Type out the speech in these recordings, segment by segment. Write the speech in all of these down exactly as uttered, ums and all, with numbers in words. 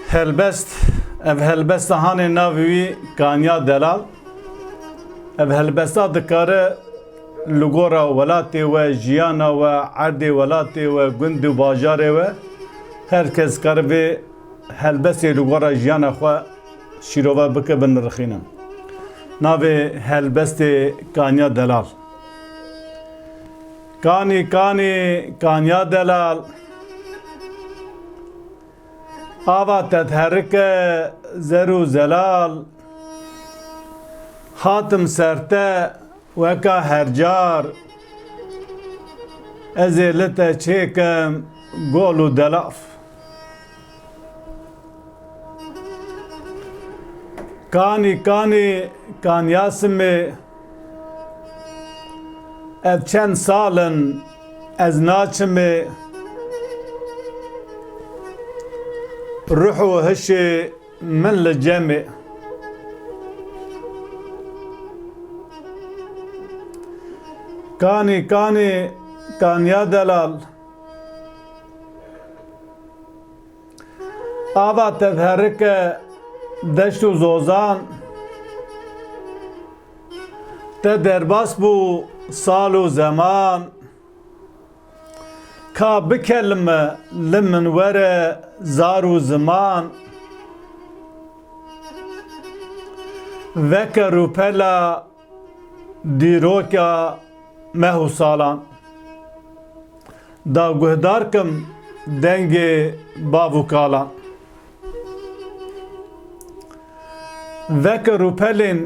Helbest, ev helbesta hanê navê wî Kaniya Delal. Ev helbesta dikare li gora welatê we, jiyana we, erdê welatê we, gund û bajarê we, her kes kare vê helbestê li gora jiyana xwe şîrove bike, binirxîne. Navê helbestê Kaniya Delal. Kanî, kanî, Kaniya Delal. Ava te diherike zer û zelal. Hatim ser te weka her car. Ez ê li te çêkim gol û delaf. Kanî, kanî, Kaniya Simê, ev çend sal in ez naçimê. Ruh û hişê min li cemê. Kanî, kanî, Kaniya Delal. Ava te diherike deşt û zozan. Te derbas bû sal û zeman. Ka bikelime li min were zar û ziman. Veke rûpela dîroka meh û salan. Da guhdar kim dengê bav û kalan. Veke rûpelên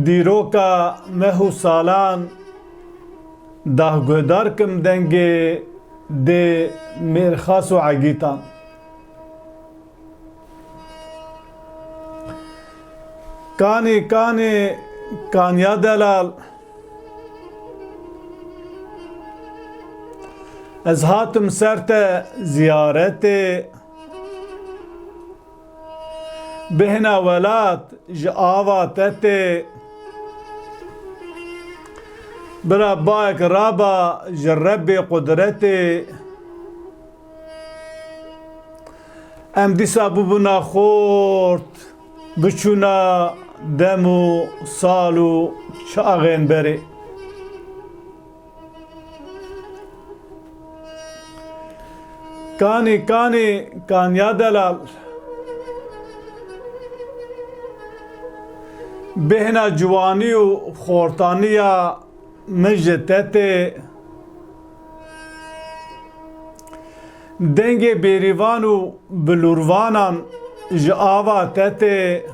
dîroka meh û salan, da guhdar kim dengê dê mêrxas û egîtan. Kanî, kanî, Kaniya Delal. Ez hatim ser te ziyaretê. Bêhna welat ji ava te tê. Bira bayek raba ji Rebbê qudretê. Em dîsa bûbûna xort, biçûna dem û sal û çaxên berê. Kanî, kanî, Kaniya Delal. Bêhna ciwanî û xortaniya min ji te tê. Dengê bêrîvan û bilûrvanan ji ava te tê.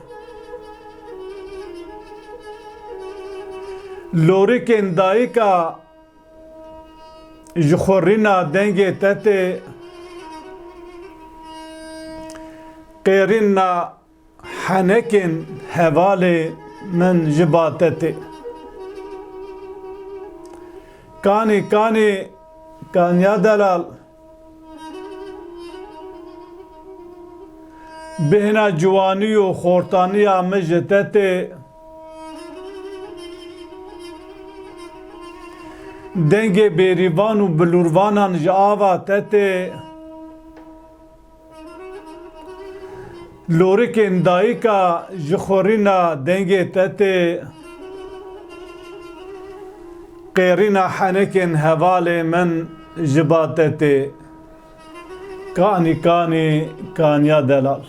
Lorikên dayika ji xurîna dengê te tê. Qêrîna henekên hevalê min ji ba te tê. Kanî, kanî, Kaniya Delal. Bêhna ciwanî û xortaniya min ji te tê. Dengê bêrîvan û bilûrvanan ji ava te tê. Lorikên dayika ji xurîna dengê te tê. Qêrîna henekên hevalê min ji ba te tê. Kanî, kanî, Kaniya Delal.